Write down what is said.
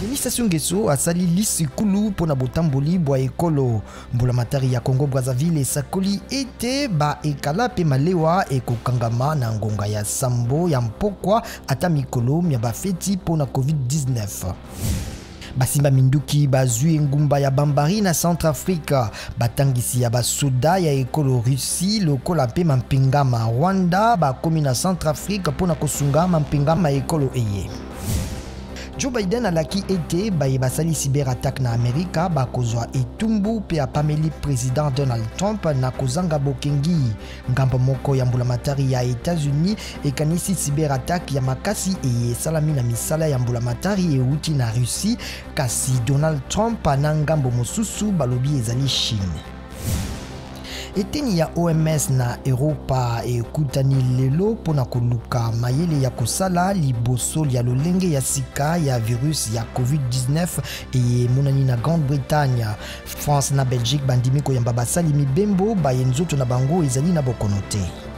Denis Sassou Nguesso asali lisikulu mpo na botamboli bwa ekolo. Mbulamatari ya Congo Brazzaville esakoli ete ba ekala mpe malewa ekokangama na ngonga ya sambo ya mpokwa ata mikolo mya bafeti mpo na COVID-19. Basimba minduki bazwi engumba ya Bambari na Centrafrique. Batangisi ya basoda ya ekolo Russie lokola mpe mampinga ma Rwanda bakomi na Centrafrique mpo na kosunga mampinga ma ekolo eye. Joe Biden alaki ete baye basali cyberattaque na Amerika bakozwa etumbu mpe apameli president Donald Trump na kozanga bokengi. Ngambo moko ya mbulamatari ya Etats-Unis ekanisi cyberattaque ya makasi eye esalami na misala ya mbulamatari euti na Russie, kasi Donald Trump na ngambo mosusu balobi ezali Chine. Eteni ya OMS na Eropa ekutani lelo mpo na koluka mayele ya kosala liboso lya lolenge ya sika ya virus ya COVID-19 eye emonani na Grande-Bretagne. France na Belgique bandimi koyamba basali mibembo baye nzoto na bango ezali na bokono te.